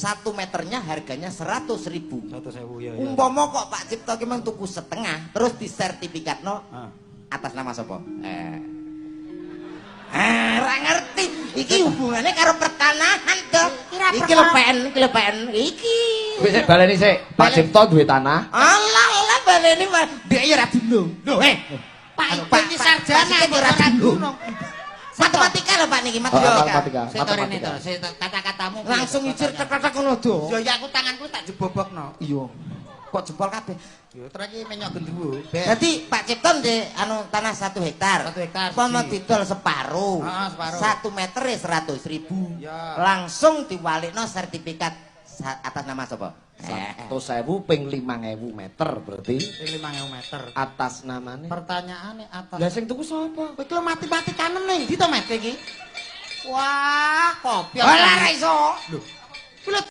1 meternya harganya 100 ribu. 100.000 ya. Umpama kok Pak Cipto ki mung tuku setengah, terus disertifikatno atas nama sapa? Eh. Eh, ora ngerti. Iki hubungannya karo pertanahan to. Iki lho PN, iki lho PN, iki. Wis, sik, baleni sik. Pak Cipto duwe tanah. Alah, alah, baleni mah. Dhek ya ora dunung. Lho, eh. Pak Anu, Ipin iki sarjana Pak Sigit kok ora ora dunung. dunung. Matematika lho, Pak, niki, Oh, matematika. matematika. Sik to rene Matematika. to, sik to, kata-katamu piye Langsung to, icir pertanyaan? tek-tek ngono do. Yo ya, aku tanganku tak jebobokno. Iya. Kok jempol kabeh. Yo terus iki menyok gendruwo. Ben. Jadi Pak Cipto ndek anu tanah 1 hektar. 1 hektar, Umpama siji. didol separo. Heeh, separo. 1 meter 100 ribu. Ya. Langsung diwalikno sertifikat atas nama sapa? Eh. 100.000 ping 5.000 meter berarti Ping 5.000 meter. Atas namane. Pertanyaane atas. Lah, sing tuku sapa? Kowe iki lho mati-matikanen ning ndi to, Met, kowe iki? Wah, kopi. Ora, ora iso. Lho. Kuwi lho.